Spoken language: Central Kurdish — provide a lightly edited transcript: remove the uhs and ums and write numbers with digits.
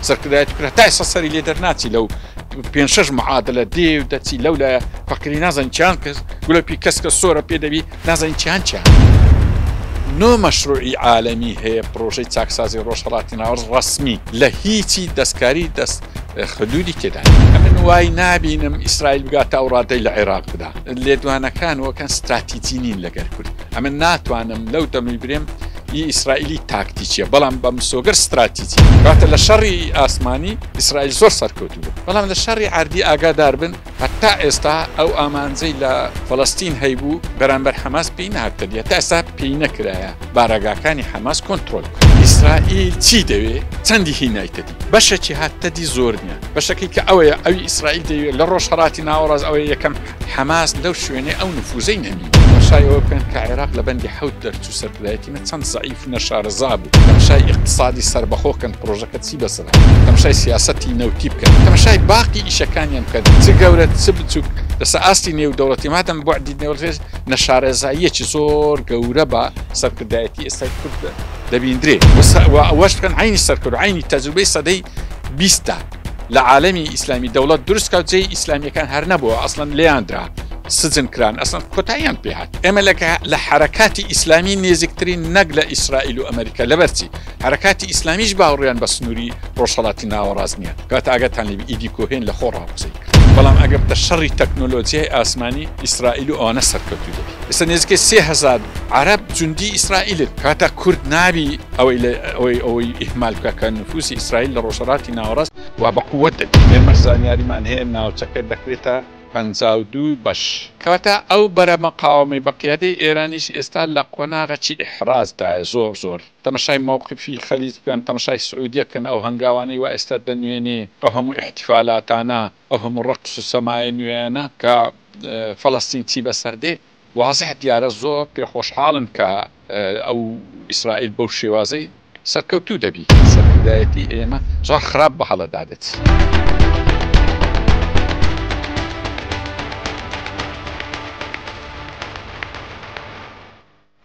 سەرکردایەتی کورد هەتا ئێستا سەری لێ دەرناچی لەو پێنج شەش معادلە دێ و دەچی لەو لایە فەقیری نازانین چیان کەس گولەپی کەسکە سۆرە پێ دەبی نازانین چیان چیان. نۆ مەشروعی عالەمی هەیە پرۆژەی چاکسازی ڕۆژهەڵاتی ناوەڕاست ڕەسمی لە هیچی دەستکاری دەست حدودی تێدا نیە. ئەمن وای نابینم ئیسرائیل بگاتە ئەو ڕادەی لە عێراق بدا. لێدوانەکان وەکەن ستراتیجی نین لەگەر کورد. ئەمن ناتوانم لەو دەمەی برێم ئی ئیسرائیلی تاکتیکیە بەڵام بە مسۆگەر ستراتیجی. کەواتە لە شەڕی ئاسمانی ئیسرائیل زۆر سەرکەوتوو بوو بەڵام لە شەڕی عەردی ئاگادار بن هەتا ئێستا ئەو ئامانجەی لە فەلەستین هەیبوو بەرامبەر حەماس پێی نەهاتە دی هەتا ئێستا پێی نەکرایە بارەگاکانی حەماس کۆنترۆل بکات. ئیسرائیل چی دەوێ چەندی هینایتە دی بەشەکی هاتتە دی زۆر نیە بەشەکەی کە ئەوەیە ئەوی ئیسرائیل دەیوێ لە ڕۆژهەڵاتی ناوەڕاست ئەوەیە یەکەم حەماس لەو شوێنەی ئەو نفوزەی نەمینێ. تەماشای ئەوە بکەن کە عێراق لە بەندی حەوت دەرچوو سەرکردایەتی مە چەند زەعیف و نەشارەزا بوو. تەماشای ئیقتسادی سەربەخۆ کەن پرۆژەکە چی بەسەر هات. تەماشای سیاسەتی نەوتی بکەن. تەماشای باقی ئیشەکانیان بکەن چ گەورە چ بچوک لەسەر ئاستی نێودەوڵەتی مادەم بوعدی نێودەوڵەتی نەشارەزاییەکی زۆر گەورە بە سەرکردایەتی ئێستای کورد دەبیندرێ و ئەوەش بکەن عەینی سەرکرد عەینی تەجروبەی سەدەی بیستە. لە عالەمی ئیسلامی دەوڵەت دروست کا و جێی ئیسلامیەکان هەر نەبووە ئەسڵەن لێیان درا سجن کران ئەسڵەن کۆتاییان پێ هات ئێمە لە لە حەرەکاتی ئیسلامی نێزیکترین نەک لە ئیسرائیل و ئەمریکا لەبەرچی حەرەکاتی ئیسلامیش باوەڕیان بە سنووری ڕۆژهەڵاتی ناوەڕاست نییە کاتە ئاگاتان لێ ئیدی کۆهێن لە خۆ ڕاقسەی کرد بەڵام ئەگەر بتە شەڕی تەکنۆلۆژیای ئاسمانی ئیسرائیل و ئەوانە سەرکەوتوو دەبی ئێستا نێزیکەی 3000 عەرەب جوندی ئیسرائیلن کاتە کورد نابی ئەوەی لە ئەوەی ئەوەی ئیهمال بکا کە نفوسی ئیسرائیل لە ڕۆژهەڵاتی ناوەڕاست وا بە قووەت دەبی. ئێمەش زانیاریمان هەیە ناوچەکە دەکرێتە 52 بەش. کەواتە ئەو بەرە مەقاومەی بە قیادەی ئێرانیش ئێستا لە قۆناغەکی ئیحراج دایە زۆر زۆر تەمەشای مەوقفی خەلیج بکەن تەمەشای سعودیە بکەن ئەو هەنگاوانەی وا ئێستا دەنوێنێ ئەو هەموو ئیحتیفالاتانە ئەو هەموو ڕەقس و سەمایە نوێیانە کە فەلەستین چی بەسەر دێ وازح دیارە زۆر پێ خۆشحاڵن کە ئەو ئیسرائیل بەو شێوازەی سەرکەوتوو دەبی. سەرکردایەتی ئێمە زۆر خراپ بە هەڵەدا دەچی.